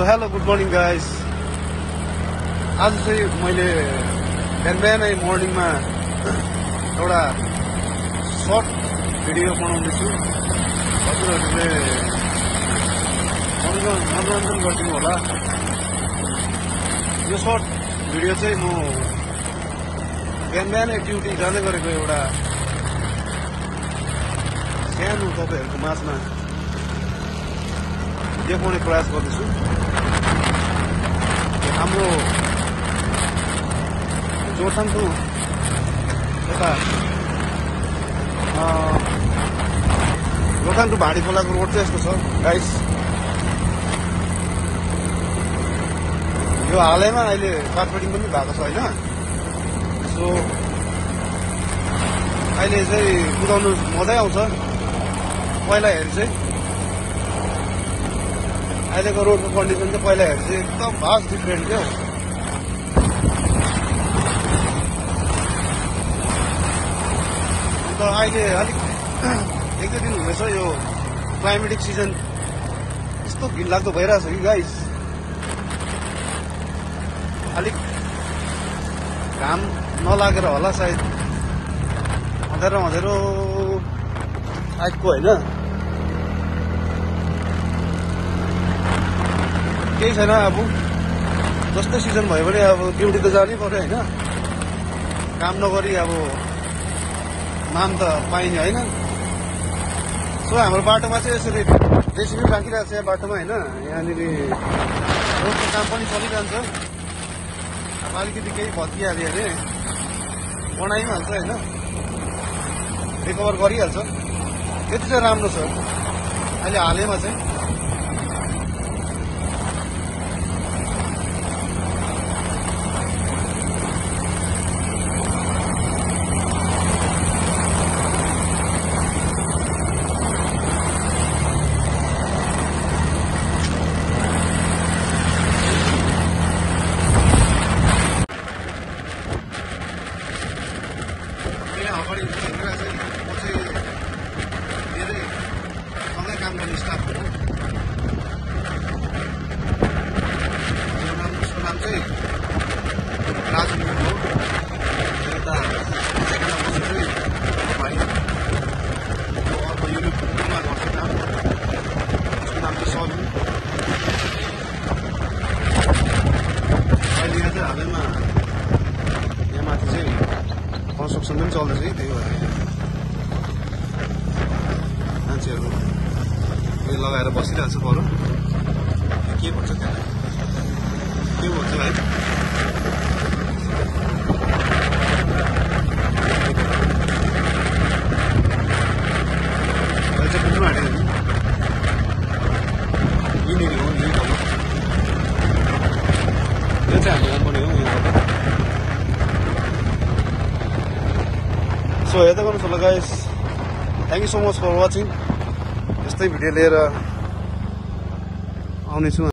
Hello good morning guys. आज चाहिँ मैले बिहानै मर्निङमा एउटा सर्ट भिडियो बनाउँदैछु। हजुरहरूले मनोरञ्जन गरिदिनु होला। यो सर्ट भिडियो चाहिँ म बिहानै ड्युटी जाँदै गरेको एउटा सानो तपाईँहरूको माझमा देखाउने प्रयास गर्दैछु। हाम्रो जोरथाङको यता जोरथाङ टु भाडी खोलाको रोड चाहिँ यस्तो छ गाइस। यो हालैमा अहिले कार्पेटिङ पनि भएको छ होइन। सो अहिले चाहिँ कुदाउनु मजै आउँछ। पहिला हेरी चाहिँ अहिलेको रोडको कन्डिसन चाहिँ पहिला हेरी चाहिँ एकदम भास्ट डिफ्रेन्ट थियो। अन्त अहिले अलिक एक दुई दिन हुँदैछ यो क्लाइमेटिक सिजन यस्तो घिनलाग्दो भइरहेछ कि गाइस। अलिक घाम नलागेर होला सायद, अँध्यारो अँध्यारो टाइपको होइन। केही छैन, अब जस्तै सिजन भयो भने अब ड्युटी त जानै पर्यो होइन। काम नगरी अब नाम त पाइने होइन। सो हाम्रो बाटोमा चाहिँ यसरी जेसिबी राखिरहेको छ यहाँ बाटोमा होइन। यहाँनिर रोडको काम पनि चलिरहन्छ। अब अलिकति केही भत्किहाल्यो अरे बनाइहाल्छ होइन, रिकभर गरिहाल्छ। त्यति चाहिँ राम्रो छ अहिले हालैमा चाहिँ। अगाडि म चाहिँ धेरै सँगै काम गर्ने स्टाफ हो। उसको नाम चाहिँ राजु हो। यता सेकेन्ड नम्बर चाहिँ भाइ अर्को युनिटमा गर्छ काम। उसको नाम चाहिँ सलु। अहिले यहाँ चाहिँ हालैमा यहाँ माथि चाहिँ कन्स्ट्रक्सन पनि चल्दैछ कि, त्यही भएर मान्छेहरू उयो लगाएर बसिरहेको छ पर। के भन्छ त्यसलाई, के भन्छ भाइ? अहिले चाहिँ पुग्नु आँटेको नि, यहीँनिर हो यही ठाउँमा। यो चाहिँ हाम्रो कम्पनी हो यो। सो हेर्दै गर्नुहोस् होला guys. Thank you so much for watching. यस्तै भिडियो लिएर आउनेछु।